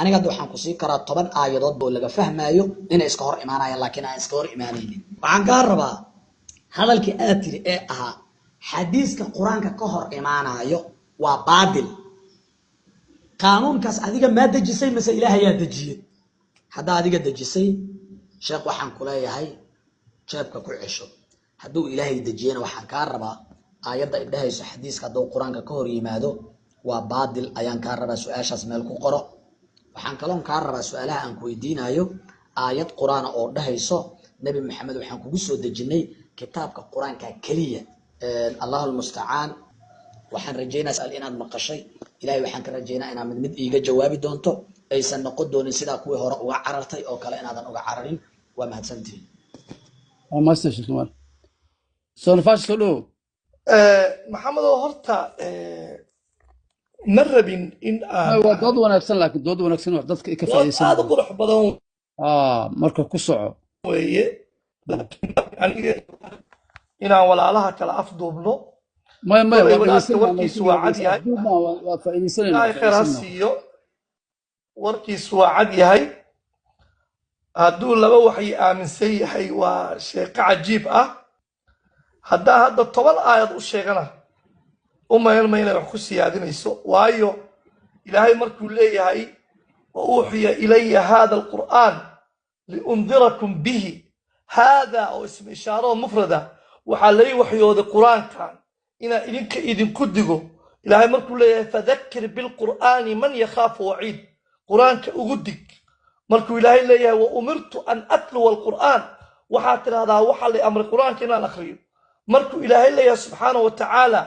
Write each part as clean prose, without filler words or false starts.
Aniga hadda waxaan ku sii karaa 10 aayadood oo laga fahmayo inay iska hor imaanayaan, laakiin aan iska hor imaanaynin. Waxaan kaa rabaa hadalkii aad tiri ee ahaa xadiiska Qur-aanka ka hor imaanayo waa baadil. Qaanuunkaas adiga maa dejisay mase Ilaahayaa dejiyey? Haddaa adiga dejisay, sheekh, waxaan ku leeyahay jeebka ku cesho. Hadduu Ilaahay dejiyena, waxaan kaa rabaa aayadda idhahayso xadiiska hadduu Qur-aanka ka hor yimaado waa baadil ayaan kaa rabaa. Su-aashaas meel ku qoro. Waxaan kaloon kaa rabaa su-aalaha aan ku weydiinayo aayad Qur-aana oo dhahayso Nebi Maxamed waxaan kugu soo dejinay kitaabka Qur-aanka keliya. Allahu almustacaan. Waxaan rajaynaa inaad maqashay. Ilahay waxaan ka rajaynaa inaad mid mid iiga jawaabi doonto, aysan noqon doonin sidaa kuwii hore uga carartay oo kale inaadan uga cararin. Waa mahadsantihin. Waa mahadsan, Sheekh Kamaal. Soonfaash, soo dhowow. Maxamedow, horta ma rabin in aan Waa dood wanaagsan, laakiin dood wanaagsan wax dadka ay ka dood faa'iidaysan. Aad u qurux badan. Ah, marka ku soco. Weeye, laakiin aniga inaan walaalaha kala afduubno. Maya, maya. Kolay Waa wadaadka dhegeysanayna. warkiisu waa cad yahay. Waa faa'iidaysanayna. Ilaahay khayr ha faa'iidaysanayna. siiyo. Warkiisu waa cad yahay. Hadduu laba waxyi aaminsan yahay, waa sheeko cajiib ah. Haddaa hadda 10 aayad u sheegana, u mayan ma inay wax ku siyaadinayso, waayo Ilaahay markuu leeyahay wa uuxiya ilaya hada alqur'aan liundirakum bihi, haada oo ismi ishaaro mufrada, waxaa lay waxyooday Qur-aankan inaan idinka idinku digo. Ilaahay markuu leeyahay fadakir bilqur'aani man yakhaafu waciid, Qur-aanka ugu dig. Markuu Ilaahay leeyahay wa umirtu an atluwa alqur'aan, waxaa tidhahdaa waxaa lay amray Qur-aanka inaan akhriyo. Markuu Ilaahay leeyahay subxaanahu wa tacaala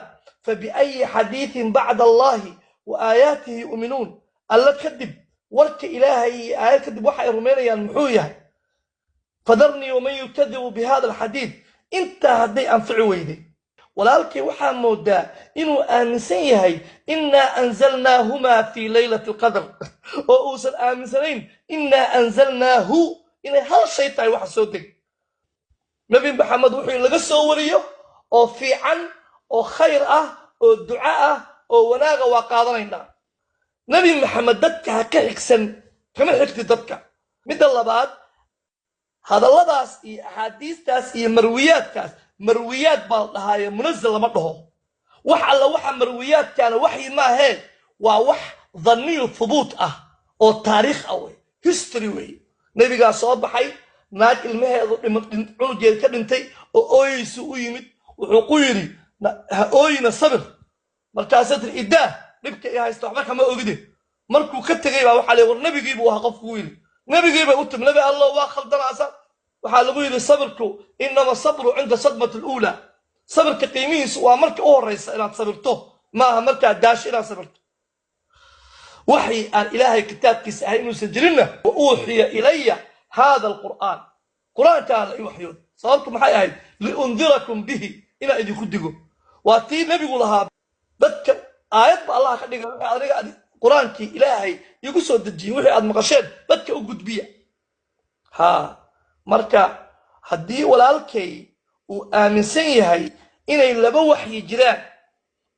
fabiayi xadiisin bacda Allahi wa aayaatihi yu'minuun, Alla kadib, warka Ilaahay iyo aayad kadib waxa ay rumaynayaan muxuu yahay? Fadarnii waman yukadibu bihada alxadiid. Intaa hadday anfici weyday, walaalkay waxaa moodaa inuu aaminsan yahay innaa anzalnaahumaa fii laylati alqadr, oo uusan aaminsanayn innaa anzalnaahu inay hal shay tahay. Waxa soo deg Nebi Maxamed wuxuu laga soo wariyo oo fiican oo khayr ah oo duco ah oo wanaaga waa qaadanaynaa. Nebi Maxamed dadka ha ka xigsan, kama xigti dadka. Midda labaad, hadalladaas iyo axaadiistaas iyo marwiyaadkaas, marwiyaad baa la dhahaaye, munazal lama dhaho. Wax alla waxa marwiyaadkaana waxyi maahee, waa wax dhanniyu thubuut ah oo taariikh ah wey, history wey. Nebigaa soo baxay, naag ilmaheedu cunugeed ka dhintay oo ooyeysu u yimid. Wuxuu ku yidhi ha ooyina, sabir. Markaasay tiri idaah, dhibka i haysta waxba kama ogide. Markuu ka tegey baa waxaa leey war nebigii buu ahaa qofku yidhi. Nebigii bay u timi, Nebi Allo, waa khaldanaasa. Waxaa lagu yidhi sabirku inama sabru cinda sadmati aluula, sabirka qiimihiisu waa marka u horreysa inaad sabirto, maaha markaad daasho inaad sabirto. Waxyi aan Ilaahay kitaabkiisa ahay inuusan jirinna, wa uuxiya ilaya hada alqur'aan, Qur-aankaa la i waxyooday. Sababtu maxay ahayd? Liundirakum bihi, inaan idinku digo. Waa tii nebigu lahaa dadka aayad ba Allah ka dhigay wixii adiga Qur-aankii Ilaahay igu soo dejiyey, wixii aad maqasheen dadka u gudbiya. Ha, marka haddii walaalkay uu aaminsan yahay inay laba waxyi jiraan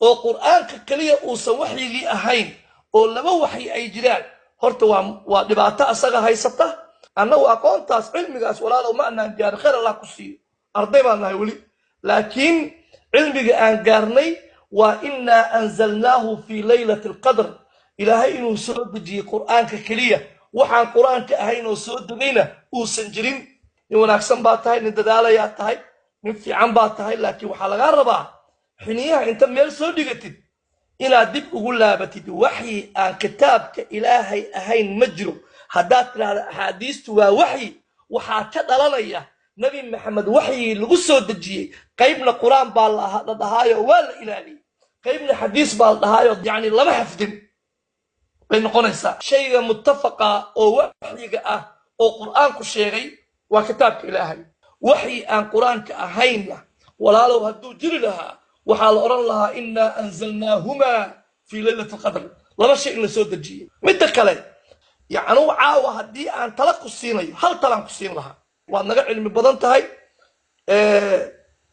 oo Qur'aanka keliya uusan waxyigii ahayn oo laba waxyi ay jiraan, horta waa dhibaato asaga haysata. Annagu aqoontaas, cilmigaas, walaalow, ma anaan gaarin. Khayr Allah ku siiyo, arday baan nahay weli, laakiin cilmiga aan gaarnay waa innaa anzalnaahu fii laylati alqadr, Ilaahay inuu soo dejiyey Qur'aanka keliya, waxaan Qur-aanka ahayn oo soo degayna uusan jirin. Nin wanaagsan baa tahay, nin dadaalayaa tahay, nin fiican baa tahay, laakiin waxaa lagaa rabaa xiniyaha inta meel soo dhigatid inaad dib ugu laabatid. Waxyi aan kitaabka Ilaahay ahayn ma jiro. Haddaad tidhaahda axaadiistu waa waxyi, waxaa ka dhalanaya Nebi Maxamed waxyigii lagu soo dejiyey qaybna Qur-aan baa la dhahaayo waa la ilaaliyey, qaybna xadiis baa la dhahaayo yacni lama xafdin bay noqonaysaa. Shayga muttafaqa oo waxyiga ah oo Qur'aanku sheegay waa kitaabka Ilaahay. Waxyi aan Qur-aanka ahaynna, walaalow, hadduu jiri lahaa, waxaa la odhan lahaa innaa anzalnaahumaa fii laylati alqadr, laba shay in la soo dejiyey. Midda kale, yacnuu caawa haddii aan tala ku siinayo, hal talaan ku siin lahaa. Waad naga cilmi badan tahay.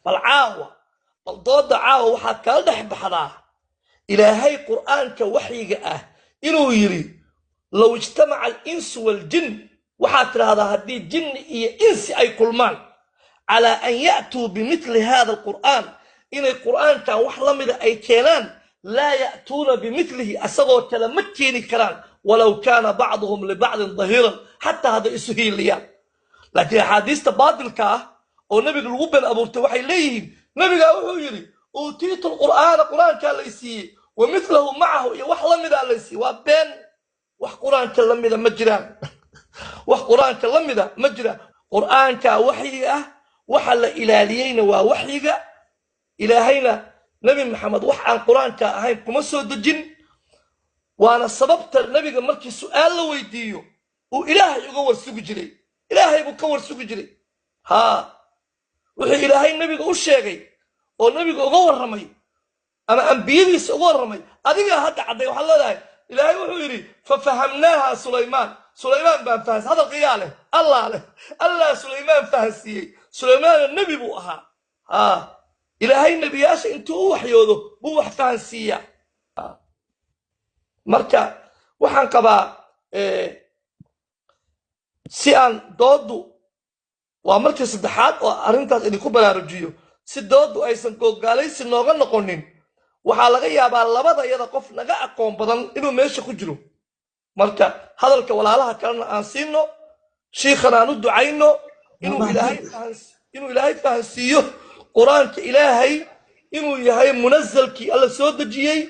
Bal caawa, bal dooda caawa waxaad kala dhex baxdaa Ilaahay Qur'aanka waxyiga ah inuu yidhi Low ijtamaca alinsu waljin, waxaad tidhaahdaa haddii jinni iyo insi ay kulmaan, calaa an ya'tuu bimithli hada alqur'aan, inay qur'aankan wax la mida ay keenaan, laa ya'tuuna bimithlihi, asagoo kale ma keeni karaan, walow kaana bacduhum libacdin dahiiran, xataa hadday isu hiiliyaan. Laakiin axaadiista baatilka ah oo nebiga lagu been abuurtay waxay leeyihiin nebigaa wuxuu yidhi uutiitu lqur'aana, qur'aankaa lay siiyey, wa mithlahu macahu, iyo wax la midaa lay siiyey. Waa been. Wax qur-aanka la mida ma jiraan. Wax qur-aanka la mida ma jiraan. Qur-aanka waxyiga ah waxa la ilaaliyeyna waa waxyiga Ilaahayna. Nebi Maxamed wax aan qur-aanka ahayn kuma soo dejin. Waana sababta nebiga markii su'aal la weydiiyo uu Ilaahay uga warsugi jiray. Ilaahay buu ka warsugi jiray. Haa, wuxuu Ilaahay nebiga u sheegay oo nebiga uga warramay ama ambiyadiisa uga warramay. Adigaa hadda cadday, waxaad leedahay Ilaahay wuxuu yidhi fafahamnaaha Sulaymaan, Sulaymaan baan fahans. Hadalkayaa leh? Allah leh. Allah Sulaymaan fahansiiyey. Sulaymaanna nebi buu ahaa. Haa, Ilaahay nebiyaasha intuu u waxyoodo buu wax fahansiiyaa. Marka waxaan qabaa si aan dooddu, waa markii saddexaad oo arrintaas idinku baraarujiyo, si dooddu aysan googaalaysi nooga noqonin, waxaa laga yaabaa labada yada qof naga aqoon badan inuu meesha ku jiro. Marka hadalka walaalaha kalena aan siino, shiikhan aan u ducayno inuu Ilaahay fahansiiyo qur-aanka Ilaahay inuu yahay munazalkii Alla soo dejiyey,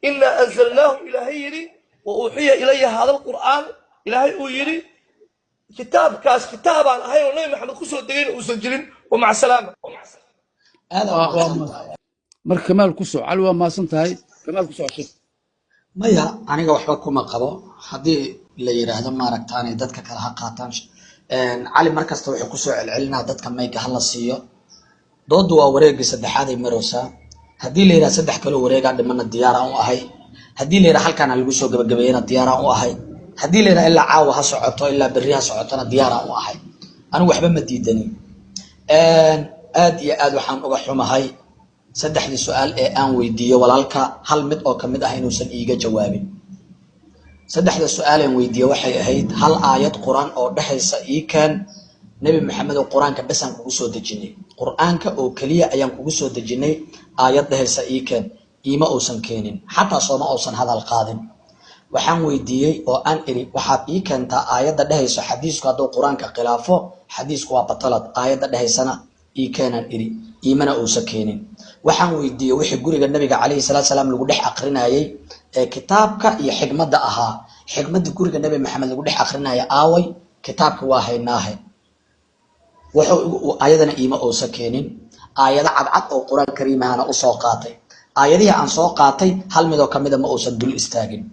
innaa anzalnaahu Ilaahay yidhi, wa uuxiya ilaya hada alqur'aan Ilaahay uu yidhi. Kitaabkaas kitaabaan ahayn oo Nabi Maxamed ku soo degayna uusan jirin. Wamaca salaama. Aad waa aa waa umahadsan tahay. Marka Kamaal ku soco. Cali, waa mahadsan tahay. Kamaal, ku soco, sheekh. Maya, aniga waxba kuma qabo haddii la yiraahdo maaragtaanay dadka kale ha qaataan. Cali mar kasta wuxuu kusoo celcelinaa dadka mayga hala siiyo. Doodu waa wareegii saddexaad ay maraysaa. Haddii la yidhaha saddex kaloo wareegaa dhimana, diyaaraan u ahay. Haddii la yidhaha halkaan ha lagu soo gabagabeeyana, diyaaraan u ahay. Haddii la yidhaha ilaa caawa ha socoto, ilaa berri ha socotona, diyaaraan u ahay. Anigu waxba ma diidanin. Aad iyo aad waxaan uga xumahay saddexdii su-aal ee aan weydiiyo walaalka hal mid oo kamid ah inuusan iiga jawaabin. Saddexda su-aal aan weydiiye waxay ahayd: hal aayad qur-aan oo dhexaysa ii keen, Nebi Maxamed oo qur-aanka besaan kugu soo dejinay, qur-aanka oo keliya ayaan kugu soo dejinay, aayad dhehaysa ii keen. Iima uusan keenin, xataa sooma uusan hadal qaadin. Waxaan weydiiyey oo aan iri, waxaad ii keentaa aayadda dhehayso xadiisku hadduu qur-aanka khilaafo xadiisku waa batalad. Aayadda dhehaysana ii keenaan iri, iimana uusan keenin. Waxaan weydiiyey wixii guriga Nabiga calayhi salaatu salaam lagu dhex aqrinayay ee kitaabka iyo xikmadda ahaa. Xikmaddii guriga Nabi Maxamed lagu dhex aqrinaya aaway? Kitaabka waa haynaahe. Wuxuu ayadana iima uusan keenin. Aayado cadcad oo qur-aan kariimahana usoo qaatay. Aayadihii aan soo qaatay hal midoo kamida ma uusan dul istaagin.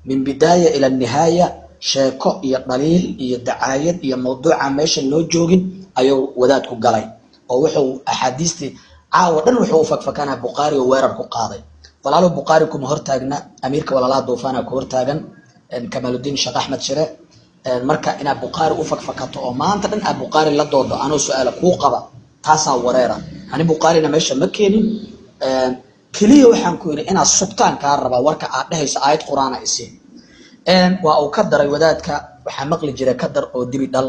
Min bidaaya ila nihaaya sheeko iyo dhaliil iyo dacaayad iyo mawduuca meesha loo joogin ayuu wadaadku galay, oo wuxuu axaadiistii caawa dhan wuxuu u fakfakanaa Bukhaari oo weerar ku qaaday. Walaalo, Bukhaari kuma hortaagna. Amiirka walaalaha Duufaana ku hortaagan, Kamaaludiin Sheekh Axmed Shire. Marka inaad Bukhaari u fakfakato oo maanta dhan aad Bukhaari la doodo anoo su-aala kuu qaba, taasaa wareera. Ani Bukhaarina meesha ma keenin. Keliya waxaan ku yidhi inaad sugtaan kaa rabaa warka aad dhehayso aayad qur-aana isi. Waa uu ka daray wadaadka. Waxaa maqli jira ka dar oo dibi dhal.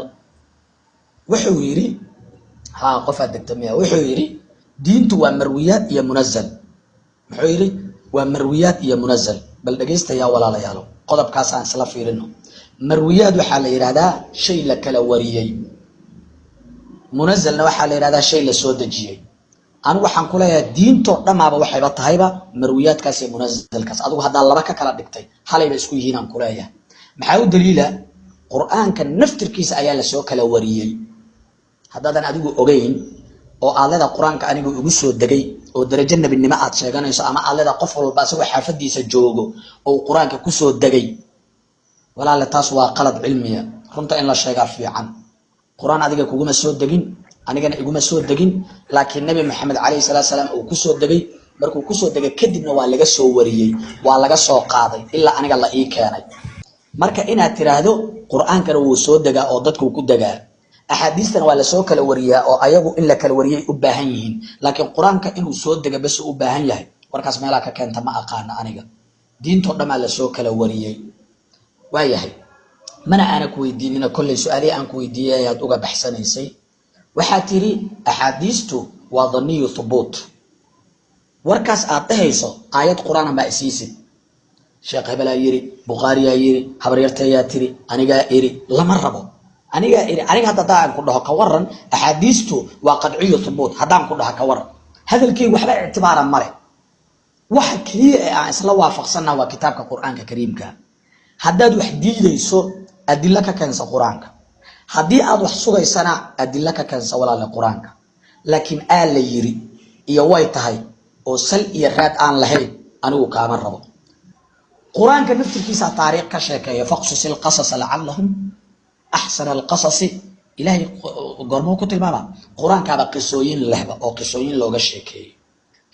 Wuxuu yidhi, haa, qofaad degta miya? Wuxuu yidhi diintu waa marwiyaad iyo munazal. Muxuu yidhi? Waa marwiyaad iyo munazal. Bal dhegaystayaa walaalayaalo, qodobkaasaan isla fiirino. Marwiyaad waxaa la yidhahdaa shay la kala wariyey, munazalna waxaa la yidhahdaa shay la soo dejiyey. Anigu waxaan ku leeyahay diintoo dhamaaba waxayba tahayba marwiyaadkaas iyo munazalkaas. Adigu haddaa laba ka kala dhigtay, halayba isku yihiin aan kuleeyahay. Maxaa u daliila? Qur-aanka naftirkiisa ayaa lasoo kala wariyey. Haddaadan adigu ogeyn oo aad leedahay qur-aanka anigu igu soo degay oo darajo nebinimo aad sheeganayso, ama aad leedahay qof walba isagoo xaafadiisa joogo oo qur-aanka kusoo degay, walaale, taas waa qalad cilmiya. Runta in la sheegaa fiican. Qur-aan adiga kuguma soo degin, anigana iguma soo degin, laakiin Nabi Maxamed calayhi salaatu salaam uu kusoo degay. Markuu kusoo degay kadibna waa laga soo wariyey, waa laga soo qaaday ilaa aniga la ii keenay. Marka inaad tiraahdo qur-aankana wuu soo degaa oo dadkuu ku degaa, axaadiistana waa lasoo kala wariyaa oo ayagu in la kala wariyay u baahan yihiin, laakiin qur-aanka inuu soo dega bes u baahan yahay, warkaas meelaa ka keenta ma aqaana aniga. Diintoo dhamaa lasoo kala wariyey. Waayahay. Mana aana ku weydiinina kolley, su-aalihii aan ku weydiiyey ayaad uga baxsanaysay. Waxaad tiri axaadiistu waa daniyu thubuut. Warkaas aad dhehayso aayad qur-aana maa isiisid? Sheekh hebelaa yiri, Bukhaariyaa yiri, habaryartayaa tiri, anigaa iri, lama rabo. Anigaa iri, aniga hadda haddaan ku dhaho ka waran axaadiistu waa qadciyu thubuut, haddaan ku dhaho ka waran, hadalkaygu waxba ictibaara male. Waxa keliya ee aan isla waafaqsannaha waa kitaabka Qur-aanka Kariimka. Haddaad wax diidayso, adilo ka keensa Qur-aanka. Haddii aad wax sugaysana, adilo ka keensa, walaale, Qur-aanka. Laakiin aa la yiri iyo way tahay oo sal iyo raad aan lahayn anigu kaama rabo. Qur-aanka naftirkiisa taariikh ka sheekeeya: faqsus ilqasasa lacallahum axsana alqasasi. Ilahay goormuu ku tilmaama? Qur-aankaaba qisooyin lehba oo qisooyin looga sheekeeyey.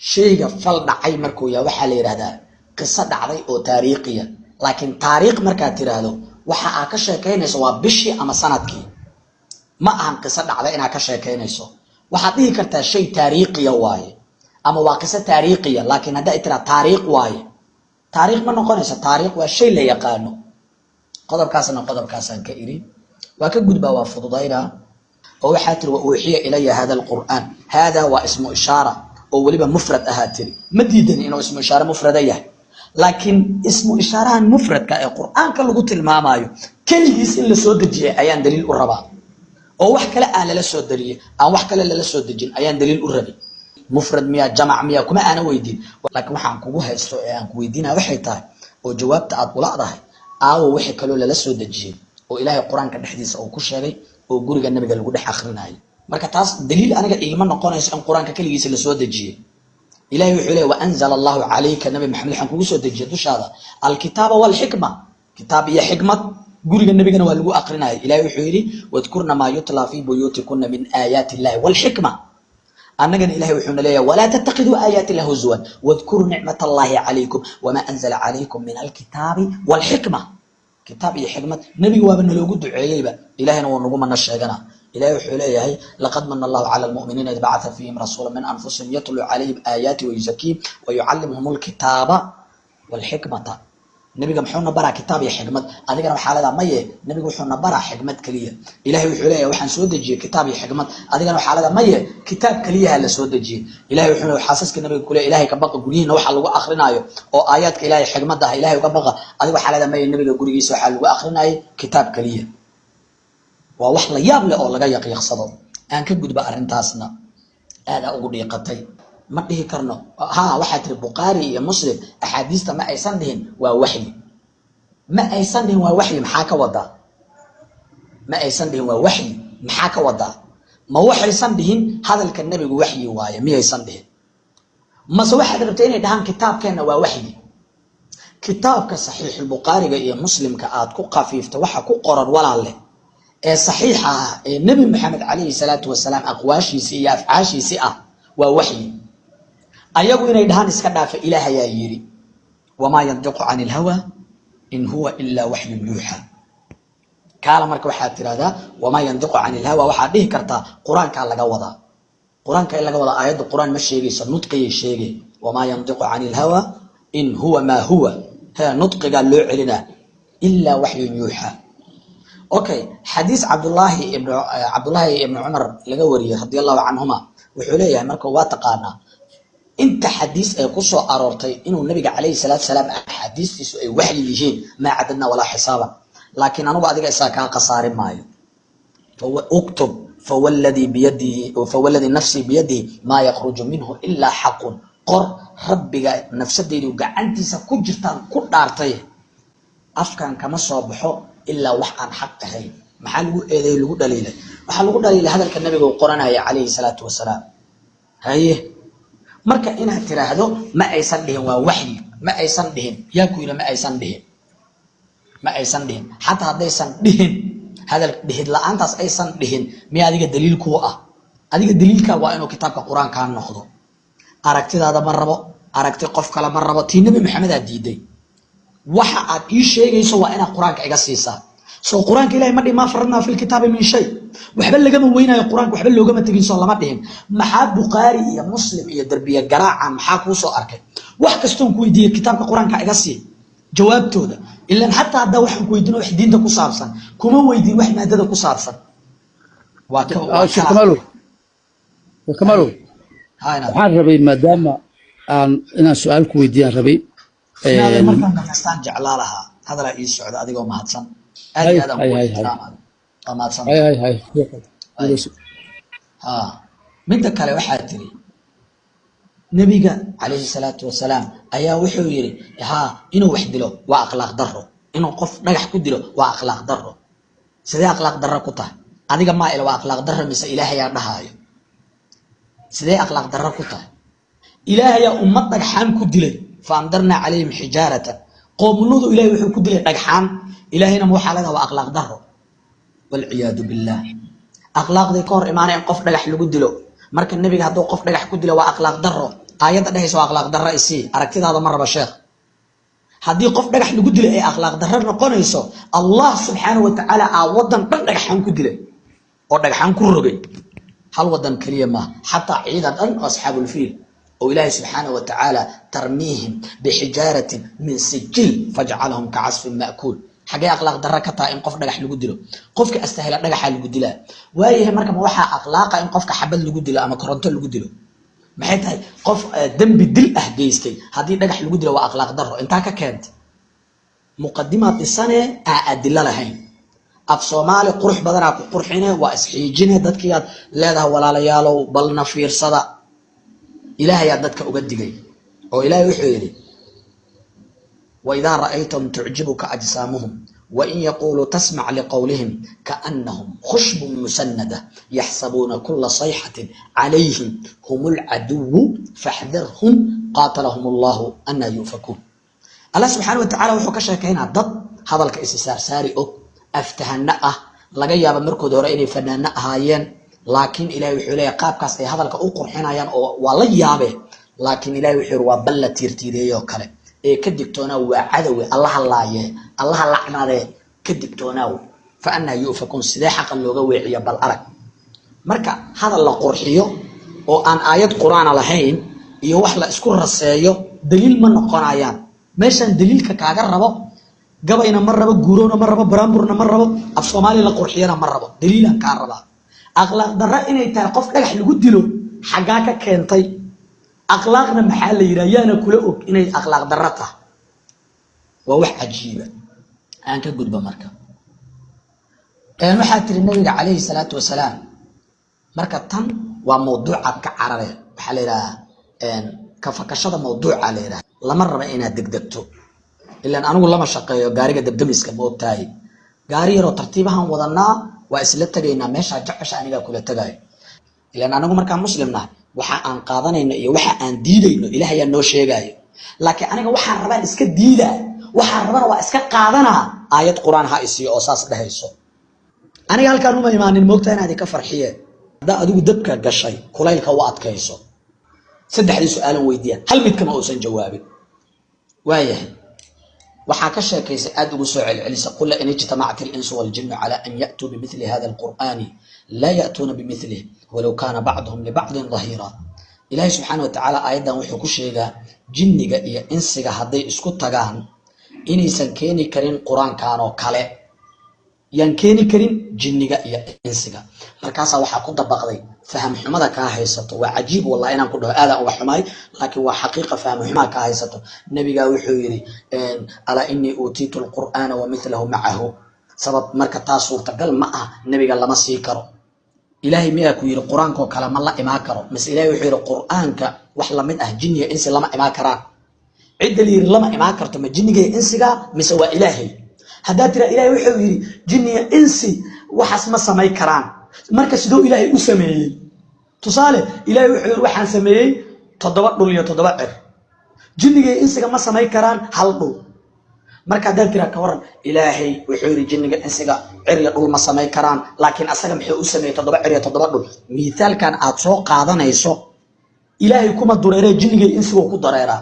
Shayga fal dhacay markuu yahay waxaa la yidhahdaa qiso dhacday oo taariikhiya. Laakiin taariikh markaad tiraahdo, waxa aad ka sheekaynayso waa bishii ama sanadkii, ma ahan qiso dhacday inaad ka sheekaynayso. Waxaad dhihi kartaa shay taariikhiya waaye ama waa qiso taariikhiya, laakiin haddaa tiraa taariikh waaye, taariikh ma noqonayso. Taariikh waa shay la yaqaano. Qodobkaasna qodobkaasaan ka iri, waa ka gudbaa, waa fududaynaa. Oo waxaa tiri wa uuxiya ilaya hada alqur'aan. Hada waa ismu ishaara oo weliba mufrad ahaa tiri. Ma diidan inuu ismu ishaare mufrada yahay, laakiin ismu ishaarahan mufradka ee Qur-aanka lagu tilmaamayo keligiis in la soo dejiyay ayaan daliil u rabaa, oo wax kale aan lala soo daliyey, aan wax kale lala soo dejin ayaan daliil u rabin. Mufrad miya, jamac miya, kuma aana weydiin. Laakiin waxaan kugu haysto ee aan ku weydiinaya waxay tahay oo jawaabta aad uladahay: aawo wixii kaloo lala soo dejiyey oo Ilaahay Qur-aanka dhexdiisa uu ku sheegay oo guriga Nabiga lagu dhex akrinayay? Marka taas daliil aniga iigama noqonayso in Qur-aanka keligiisa lasoo dejiyey. Ilahay wuxuu leey: waanzala Allahu calayka, Nabi Maxamed, waxaan kugu soo dejiyay dushaada alkitaaba walxikma, kitaab iyo xikmad. Guriga Nabigana waa lagu aqrinayay. Ilahay wuxuu yidhi: wadkurna maa yutlaa fii buyuutikuna min aayaati illahi walxikma. Annagana Ilahay wuxuuna leeyahay: walaa tattakhiduu aayaati illahi huzuwan wadkuruu nicmat Allahi calaykum wamaa anzala calaykum min alkitaabi walxikma. Kitaab iyo xikmad nebiga waaba naloogu duceeyeyba, Ilahayna wuu nagu mana sheegana. Ilahay wuxuu leeyahay: laqad mana Allahu cala almu'miniina id bacatha fiihim rasuula min anfusihim yatluu calayhim aayaati wayuzakiihim wayucallimuhum alkitaaba walxikmata. Nebiga muxuuna baraa? Kitaab iyo xikmad. Adigana waxaa leedaha maye, nebiga wuxuuna baraa xikmad keliya. Ilahay wuxuu leeyahay: waxaan soo dejiyey kitaab iyo xikmad. Adigana waxaa leedaha maye, kitaab keliyaha la soo dejiyey. Ilahay wuxuu xaasaska nabiga kule: Ilahay ka baqa, guryihiina waxa lagu akrinaayo oo aayaadka Ilahay xikmadda ah Ilahay uga baqa. Adiga waxaa leedaha maye, nebiga gurigiisa waxaa lagu akrinayay kitaab keliya. Waa wax la yaab leh oo laga yaqyaqsado. Aan ka gudba arrintaasna, aadaa ugu dhiiqatay. Ma dhihi karno ha. Waxaa tiri Bukhaari iyo Muslim axaadiista ma aysan dhihin waa waxyi. Ma aysan dhihin waa waxyi, maxaa ka wadaa? Ma aysan dhihin waa waxyi, maxaa ka wadaa? Ma waxaysan dhihin hadalka nebigu waxyi waaye miyaysan dhihin, mase waxaad rabtay inay dhahaan kitaabkeenna waa waxyi? Kitaabka Saxiixulbukhaariga iyo Muslimka aad ku khafiifta waxa ku qoran, walaal leh, ee saxiixa ah ee Nebi Maxamed calayhi salaatu wasalaam aqwaashiisi iyo afcaashiisi ah waa waxyi. Ayagu inay dhahaan iska dhaafa, Ilaahayaa yidhi: wamaa yantiqu cani ilhawa in huwa ilaa waxyun yuuxa. Kaala marka waxaad tirahdaa wamaa yantiqu cani ilhawa, waxaad dhihi kartaa Qur-aankaa laga wadaa. Qur-aanka in laga wadaa, aayadda Qur-aan ma sheegayso, nudqiyay sheegay. Wamaa yantiqu cani ilhawa in huwa maa huwa he, nudqigaa loo celinaa, ilaa waxyun yuuxa. Okay, xadiis Cabdullaahi ibnu Cumar laga wariyey radia Allahu canhuma wuxuu leeyahay, marka waa taqaanaa inta xadiis ee kusoo aroortay inuu nabiga calayhi salaatu salaam axaadiistiisu ay waxyi yihiin, maa cadadna walaa xisaaban. Laakiin anugu adiga isaga kaa khasaarin maayo. Uktub: fawalladii biyadihi, fawalladii nafsii biyadihi, maa yakhruju minhu ilaa xaqun. Qor: Rabbiga nafsadaydu gacantiisa ku jirtaan ku dhaartay, afkan kama soo baxo ilaa wax aan xaq ahayn. Maxaa lagu eedeey, lagu dhaliilay? Waxaa lagu dhaliilay hadalka nabiga uu qoranaya calayhi salaatu wasalaam. Haye, marka inaad tiraahdo ma aysan dhihin waa waxyi, ma aysan dhihin, yaa ku yidhi ma aysan dhihin? Ma aysan dhihin. Xataa haddaysan dhihin, hadal dhihid la-aantaas aysan dhihin miya adiga daliil kuu ah? Adiga daliilka waa inuu kitaabka Qur-aankaa noqdo. Aragtidaada ma rabo, aragti qof kale ma rabo. Tii Nebi Maxamedaa diiday. Waxa aad ii sheegayso waa inaad Qur-aanka iga siisaa. Soo Qur-aanka Ilahay ma dhihin maa faradnaa fi lkitaabi min shay? Waxba lagama weynayo Qur-aanka, waxba loogama tegin, soo lama dhihin? Maxaa Bukhaari iyo Muslim iyo derbiye garaaca maxaa kuu soo arkay? Wax kastoon ku weydiiyey kitaabka Qur-aanka iga sii jawaabtooda. Ilan xataa haddaa waxaan ku weydiino wax diinta ku saabsan, kuma weydiin wax maadada ku saabsan. Waa ka waa Sheekh kala. Kamaalow, Sheekh Kamaalow. Ha, inaad Waxaan rabay maadaama aan inaan su-aal ku weydiiyaan rabay. Inaadan markaan dhamaystaan jeclaa lahaa. Hadalaa ii socda, adigoo mahadsan, aad Hay iyo aad aan hay ku hay hay. ixtiraamayo, waa mahadsan. Hay hay hay. Hay. Ha, midda kale, waxaa tiri nebiga calayhi salaatu wasalaam ayaa wuxuu yidhi haa, inuu wax dilo waa akhlaaq darro, inuu qof dhagax ku dilo waa akhlaaq darro. Sidee akhlaaq darro ku tahay? Adiga maa ila waa akhlaaq darro mise Ilaahayaa dhahaayo? Sidee akhlaaq darro ku tahay? Ilaahayaa ummad dhagxaan ku dilay. Faamdarnaa calayhim xijaaratan, qoomuludu Ilahay wuxuu ku dilay dhagxaan. Ilaahayna ma waxaa leedaha waa akhlaaq darro? Walciyaadu billaah, akhlaaqdii ka hor imaanaya in qof dhagax lagu dilo. Marka nebiga hadduu qof dhagax ku dilo waa akhlaaq darro, aayadda dhehaysa waa akhlaaq darro isii. Aragtidaada ma raba, sheekh. Haddii qof dhagax lagu dilay ay akhlaaq darro noqonayso, Allah subxaanahu wa tacaala aa wadan dhan dhagaxaan ku dilay oo dhagaxaan ku rogay. Hal wadan keliya maaha, xataa ciidan dhan oo asxaabulfiil oo Ilaahay subxaanahu wa tacaala tarmiihim bixijaaratin min sijiil fajcalahum kacasfin ma'kuul. Xagee akhlaaq darro ka tahay in qof dhagax lagu dilo? Qofka astahila dhagaxaa lagu dilaa. Waayahay, marka ma waxaa akhlaaqa in qofka xabad lagu dilo ama koronto lagu dilo? Maxay tahay qof dembi dil ah geystay haddii dhagax lagu dilo waa akhlaaq darro? Intaa ka keenta muqadimaad dhisane aa adilo lahayn, af Soomaali qurux badanaa ku qurxine, waa isxiijine. Dadkiiaad leedahay, walaalayaalow, balna fiirsada. Ilaahayaa dadka uga digay oo Ilaahay wuxuu yidhi: waidaa ra'aytahum tucjibuka ajsaamuhum wain yaquuluu tasmac liqowlihim kaanahum khushbun musanada yaxsabuuna kula sayxatin calayhim hum lcaduwu faxdirhum qaatalahum allahu anaa yu'fakuun. Allah subxaana wa tacala wuxuu ka sheekaynaa dad hadalka isi saarsaari og, aftahano ah, laga yaaba markooda hore inay fanaano ahaayeen. Laakiin Ilahay wuxuu leeyahay qaabkaas ay hadalka u qurxinayaan oo waa la yaabe, laakiin Ilahay wuxuu yiri waa bal la tiirtiireeyoo kale ee ka digtoonaa, waa cadowe, Allaha laaye, Allaha lacnadee, ka digtoonaaw. Fa anaa yu'fakuun, sidee xaqa looga weeciyo? Bal arag, marka hadal la qurxiyo oo aan aayad qur-aana lahayn iyo wax la isku raseeyo daliil ma noqonayaan. Meeshaan daliilka kaaga rabo, gabayna ma rabo, guurowna ma rabo, baraamburna ma rabo, af Soomaali la qurxiyana ma rabo. Daliilaan kaa rabaa. Akhlaaq darro inay tahay qof dhagax lagu dilo xaggaa ka keentay? Akhlaaqna maxaa la yidhaha? Yaana kula og inay akhlaaq darro tahay? Waa wax cajiiba. Aan ka gudba. Marka waxaa tiri nabiga calayhi salaatu wasalaam, marka tan waa mawduucaad ka carare. Waxaa la yidhahaa kafakashada mawduuca la yidhaha. Lama raba inaad degdegto, ilaan anigu lama shaqeeyo gaariga dabdamiska, ma ogtahay? Gaari yaroo tartiibahan wadanaa, waa isla tegaynaa meeshaa jecesha, anigaa kula tegaayo. Ilaan anigu markaan muslim nahay, waxa aan qaadanayno iyo waxa aan diidayno Ilaah ayaa noo sheegaayo. Laakiin aniga waxaan rabaan iska diidaa, waxaan rabana waa iska qaadanaa. Aayad qur-aan ha isiiyo oo saas dhehayso. Aniga halkaan uma imaanin, moogtaa, inaad ka farxiye. Haddaa adigu dabka gashay, kulaylka u adkayso. Saddexdii su-aalan weydiiya hal mid kama uusan jawaabin. Waayahay, waxaa ka sheekaysay, aada ugu soo celcelisa: qul lain ijtamacat alinsu waljinu cala an ya'tuu bimithli hada alqur'ani laa ya'tuuna bimithlih walow kaana bacduhum libacdin dahiira. Ilaahay subxaana wa tacaala aayaddan wuxuu ku sheegaa jinniga iyo insiga hadday isku tagaan inaysan keeni karin qur-aankan oo kale. Yaan keeni karin jinniga iyo insiga? Markaasaa waxaa ku dabaqday faham xumada kaa haysato. Waa cajiib wallahi, inaan ku dhaho aadaan uga xumaay, laakiin waa xaqiiqa. Faham xumaa kaa haysato. Nabigaa wuxuu yidhi: alaa inii uutiitu alqur'aana wa mithlahu macahu. Sabab marka taa suurtagal ma ah, nebiga lama sii karo. Ilaahay miyaa ku yidhi qur-aankoo kale ma la imaan karo? Mise Ilahay wuxuu yidhi qur-aanka wax lamid ah jinniga insi lama imaan karaan? Cidda la yidhi lama imaan karto ma jinniga iyo insiga mise waa Ilaahay? Haddaad tiraa Ilahay wuxuu yidhi jinniga insi waxaas ma samay karaan, marka sidoo Ilaahay u sameeyey? Tusaale, Ilaahay wuxuu yidhi waxaan sameeyey toddoba dhul iyo toddoba cir. Jinniga iyo insiga ma samay karaan hal dhul. Marka haddaad tiraa, ka waran, Ilaahay wuxuu yidhi jinniga insiga cir iyo dhul ma samay karaan, laakiin asaga muxuu u sameeyey toddoba cir iyo toddoba dhul? Miithaalkan aad soo qaadanayso Ilaahay kuma dureeree, jinniga iyo insigu ku dareeraa.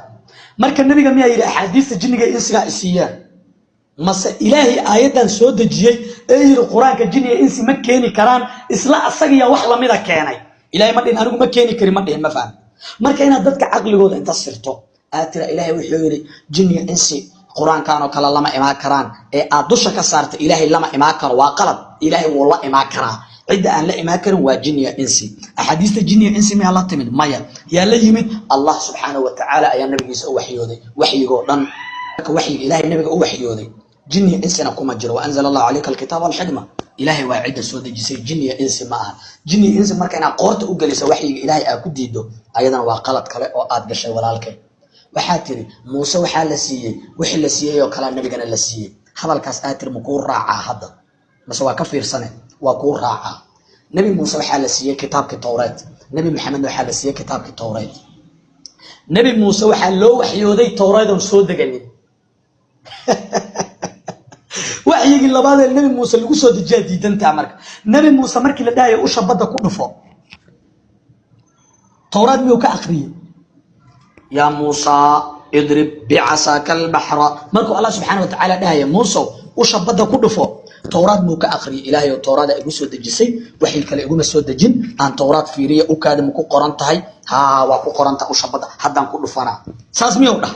Marka nebiga miyaa yidhi axaadiista jinniga iyo insigaa isiiyaan, mase Ilaahay aayaddan soo dejiyey ee yidhi qur-aanka jinniga insi ma keeni karaan, isla asagiya wax lamida keenay? Ilahay ma dhihin anigu ma keeni karin, ma dhihin, ma fahmi. Marka inaad dadka caqligooda inta sirto aad tira Ilaahay wuxuu yidhi jinniga insi Qur-aankan oo kale lama imaan karaan ee aad dusha ka saarta. Ilaahay lama imaan karo waa qalad. Ilaahay wuu la imaan karaa. Cidda aan la imaan karin waa jinniya insi. Axaadiista jinniya insi miyaa la timid? Maya. Yaa la yimid? Allah subxaanahu wa tacaala ayaa nabigiisa u waxyooday waxyigoo dhan. Marka waxyiga Ilaahay nabiga u waxyooday jinniya insina kuma jiro. Waanzala Allahu calayka alkitaaba walxikma. Ilaahay waa cidda soo dejisay, jinniya insi ma aha. Jinniya insi marka inaad qoorta u gelisa waxyiga Ilaahay aad ku diido, ayadana waa qalad kale oo aad gashay, walaalkay. Waxaa tiri Muuse waxaa la siiyey wixii la siiyey oo kalea nabigana la siiyey. Hadalkaas aad tiri ma kuu raacaa hadda mase waa ka fiirsane? Waa kuu raacaa. Nebi Muuse waxaa la siiyey kitaabkii Towreed, Nebi Maxamedna waxaa la siiyey kitaabkii Towreed. Nebi Muuse waxaa loo waxyooday Towreedoon soo deganin. Waxyigii labaadee Nebi Muuse lagu soo dejiyaa diidantaa. Marka Nebi Muuse markii la dhahayo usha badda ku dhufo, Towraad miyuu ka akriyey? Yaa Muusa idrib bicasaaka albaxra, markuu Allah subxaana wa tacaala dhahaya Muusow usha badda ku dhufo, Towraad muu ka akriyay? Ilaahay oo Towraada igu soo dejisay, waxii kale iguma soo dejin. Aan Towraad fiiriya, u kaada, ma ku qoran tahay? Haa, waa ku qoran tahay, usha badda haddaan ku dhufanaa. Saas miyuu dhah?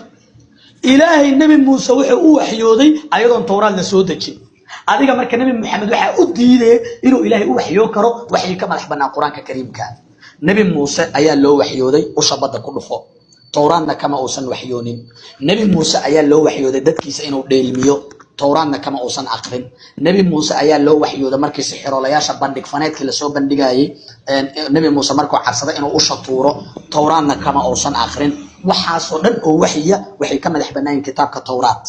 Ilaahay Nebi Muuse wuxuu u waxyooday ayadoon Towraad la soo dejin. Adiga marka Nebi Maxamed waxaa u diidaya inuu Ilaahay u waxyoo karo waxyi ka madax bannaan Qur-aanka Kariimka. Nebi Muuse ayaa loo waxyooday usha badda ku dhufo, Towraadna kama uusan waxyoonin. Nebi Muuse ayaa loo waxyooday dadkiisa inuu dheelmiyo, Towraadna kama uusan aqrin. Nebi Muuse ayaa loo waxyooday markii sixiroolayaasha bandhig faneedkii lasoo bandhigayay, Nebi Muuse markuu cabsaday inuu usha tuuro, Towraadna kama uusan aqrin. Waxaasoo dhan oo waxyiya waxay ka madax bannaayiin kitaabka Towraad.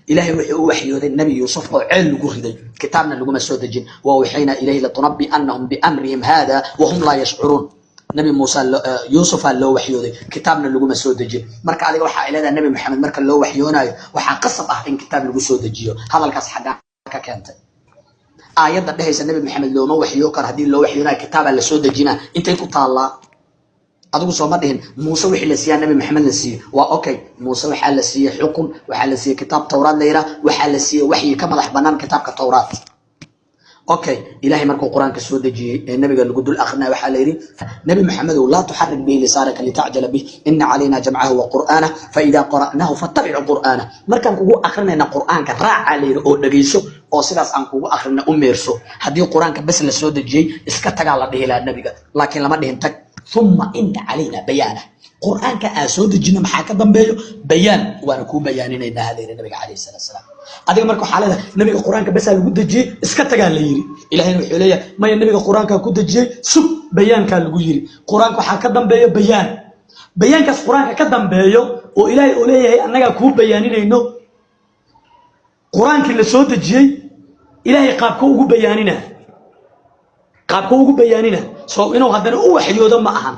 Ilaahay wuxuu u waxyooday Nebi Yuusuf oo ceel lagu riday, kitaabna laguma soo dejin. Wa awxaynaa ilayhi latunabbi'annahum biamrihim hada wahum laa yashcuruun. Nabi Muuse Yuusufaa loo waxyooday, kitaabna laguma soo dejin. Marka adiga waxaa ay leedahay Nebi Maxamed marka loo waxyoonaayo waxaa qasab ah in kitaab lagu soo dejiyo. Hadalkaas xaggaa ka keentay? Aayadda dhehaysa Nebi Maxamed looma waxyoo karo, haddii loo waxyoonayo kitaabaa lasoo dejinaa, intay ku taallaa? Adigu sooma dhihin Muuse wixii la siiyaa Nebi Maxamed la siiyey? Waa okay. Muuse waxaa la siiyey xukun, waxaa la siiyey kitaab Towraad la yidhaah, waxaa la siiyey waxyi ka madax bannaan kitaabka Towraad. Okay, Ilahay markuu Qur-aanka soo dejiyey ee nabiga lagu dul akrinaya, waxaa la yidhi Nebi Maxamedow: laa tuxarik bihi lisaanaka litacjala bih, ina calayna jamcahu wa qur'aanah, faida qara'nahu fattabic qur'aanah. Markaan kugu akrinayna Qur'aanka raacaa la yidhi oo dhegayso, oo sidaas aan kugu akrina u meerso. Haddii Qur-aanka bes la soo dejiyey, iska tagaa la dhihi lahaa nabiga, laakiin lama dhihin tag. Uma ina calayna bayaanah. Qur-aanka aan soo dejino maxaa ka dambeeyo? Bayaan. Waana kuu bayaaninaynaa ha la yidhi nabiga calayhi salaatu salaam. Adiga marka waxaa leedahay nabiga Qur-aanka besaa lagu dejiyey, iska tagaa la yidhi. Ilahayna wuxuu leeyahay maya, nabiga Qur-aankaa ku dejiyey, sug, bayaankaa lagu yidhi. Qur-aanka waxaa ka dambeeyo bayaan. Bayaankaas Qur-aanka ka dambeeyo oo Ilaahay uu leeyahay annagaa kuu bayaaninayno, Qur-aankii la soo dejiyey Ilaahay qaabka ugu bayaanina, qaabka ugu bayaanina, soo inuu haddana u waxyoodo ma ahan.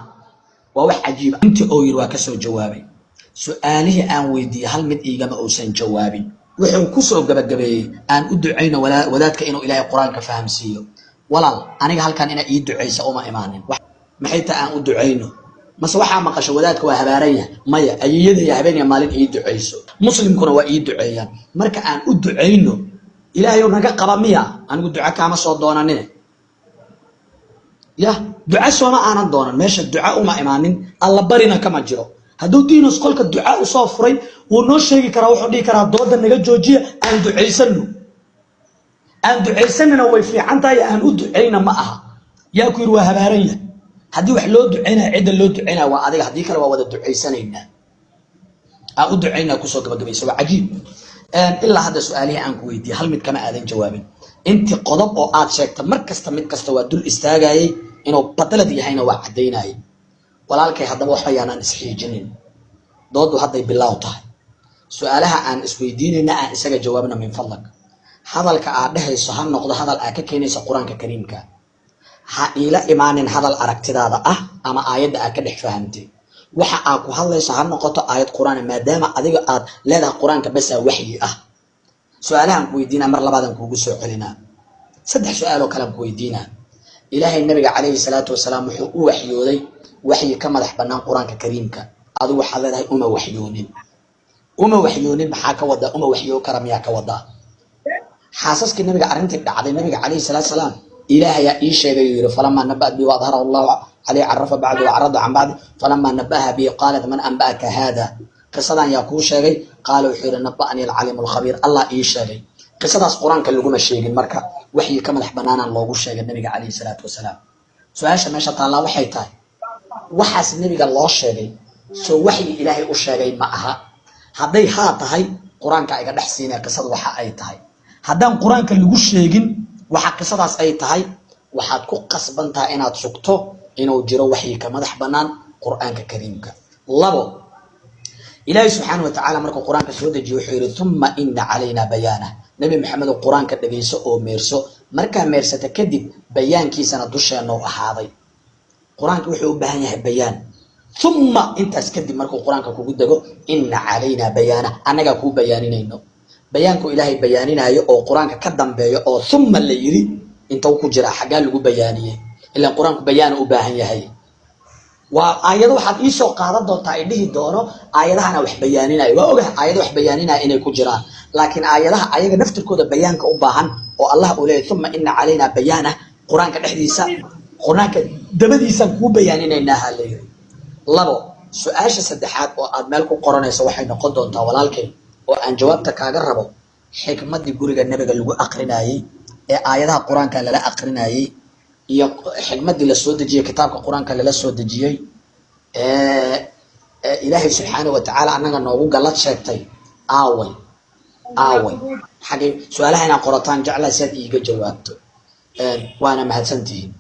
Waa wax cajiiba. Intii uu yidhi waa ka soo jawaabay su-aalihii aan weydiiyey, hal mid iigama uusan jawaabin. Wuxuu ku soo gabagabeeyey aan u ducayno wadaadka inuu Ilaahay Qur-aanka fahamsiiyo. Walaal, aniga halkan inaa ii ducaysa uma imaanin. Maxay tahay aan u ducayno? Mase waxaa maqasho wadaadka waa habaaran yahay? Maya, ayiyadaya habeen iyo maalin ii ducayso, muslimkuna waa ii duceeyaan. Marka aan u ducayno Ilaahay naga qaba miya? Anigu duco kaama soo doonanine. Ya duca sooma aanan doonan, meesha duca uma imaanin, Alla barina kama jiro. Hadduu Dinos qolka duca usoo furay, wuu noo sheegi karaa, wuxuu dhihi karaa dooda naga joojiya, aan ducaysano. Aan ducaysanina way fiican tahay, aan u ducayna ma aha. Yaa ku yidhi waa habaaran yahay? Haddii wax loo ducaynaya, cidda loo ducaynaya waa adiga. Haddii kale waa wada ducaysanaynaa. Aan u ducaynaa kusoo gabagabaysa, waa cajiib. Ilaa hadda su-aalihii aan ku weydiiyey hal mid kama aadan jawaabin. Intii qodob oo aad sheegta, mar kasta mid kasta waa dul istaagayay, inuu badalad yahayna waa caddaynayay. Walaalkay, haddaba waxba yaanaan isxiijinin. Doodu hadday bilaaw tahay. Su-aalaha aan isweydiinayna aan isaga jawaabna. Min fadlak, hadalka aad dhehayso ha noqdo hadal aad ka keenaysa Qur-aanka Kariimka. Ha iila imaanin hadal aragtidaada ah ama aayadda aad ka dhex fahamtay. Waxa aad ku hadlayso ha noqoto aayad Qur-aan, maadaama adiga aad leedahay Qur-aanka basaa waxyi ah. Su-aalahaan ku weydiinaa mar labaadaan kuugu soo celinaa. Saddex su-aal oo kalean ku weydiinaa. Ilaahay nabiga calayhi salaatu wasalaam wuxuu u waxyooday waxyi ka madax bannaan Qur-aanka Kariimka. Adigu waxaad leedahay uma waxyoonin. Uma waxyoonin maxaa ka wadaa? Uma waxyoo kara miyaa ka wadaa? Xaasaskii nabiga arrintii dhacday, nabiga calayhi salaatu salaam Ilaahayaa ii sheegay uu yidhi: falamaa naba'at bi waadharahu Allahu calayhi carafa bacdu wacrada can bacdi, falamaa naba'aha bihi qaalat man anba'aka haada. Qisadan yaa kuu sheegay? Qaala, wuxuu yidhi: "Naba'anii alcaliimu alkhabiir." Allah ii sheegay. Qisadaas Qur-aanka laguma sheegin. Marka waxyi ka madax banaanaan loogu sheegay nabiga calayhi salaatu wasalaam. Su-aasha meesha taallaa waxay tahay: waxaas nebiga loo sheegay soo waxyi Ilaahay u sheegay ma aha? Hadday haa tahay, Qur-aanka iga dhex siinaya qisada waxa ay tahay. Haddaan Qur-aanka lagu sheegin waxa qisadaas ay tahay, waxaad ku qasban tahay inaad sugto inuu jiro waxyi ka madax bannaan Qur-aanka Kariimka. Labo, Ilaahay subxaana wa tacaala markuu Qur-aanka soo dejiyey, wuxuu yidhi: "Uma ina calaynaa bayaanah." Nebi Maxamedow, Qur-aanka dhegayso oo meerso. Markaa meersata kadib, bayaankiisana dusheenna u ahaaday. Qur-aanka wuxuu u baahan yahay bayaan. Uma, intaas kadib, markuu Qur-aanka kugu dego, ina calaynaa bayaanah, annagaa kuu bayaaninayno. Bayaanku Ilaahay bayaaninaayo oo Qur-aanka ka dambeeyo oo uma la yiri, intuu ku jiraa? Xaggaa lagu bayaaniyey? Ilaan Qur-aanku bayaana u baahan yahay. Waa aayado waxaad iisoo qaadan doontaa ay dhihi doono aayadahana wax bayaaninaya. Waa ogahay aayado wax bayaaninaya inay ku jiraan, laakiin aayadaha ayaga naftirkooda bayaanka u baahan oo Allah uu leeyahy "uma ina calaynaa bayaanah", Qur-aanka dhexdiisa, Qur-aanka dabadiisaan kuu bayaaninaynaa ha la yiri. Labo, su-aasha saddexaad oo aad meel ku qoranayso waxay noqon doontaa, walaalkay, oo aan jawaabta kaaga rabo: xikmaddii guriga nebiga lagu aqrinayey ee aayadaha Qur-aanka lala aqrinayey iyo xikmaddii la soo dejiyey, kitaabka Qur-aanka lala soo dejiyey, ee Ilaahay subxaana wa tacaala annaga noogu gallad sheegtay, aaway? Aaway xagay? Su-aalaha inaad qorataan jeclaa si aad iiga jawaabto. Waana mahadsantihiin.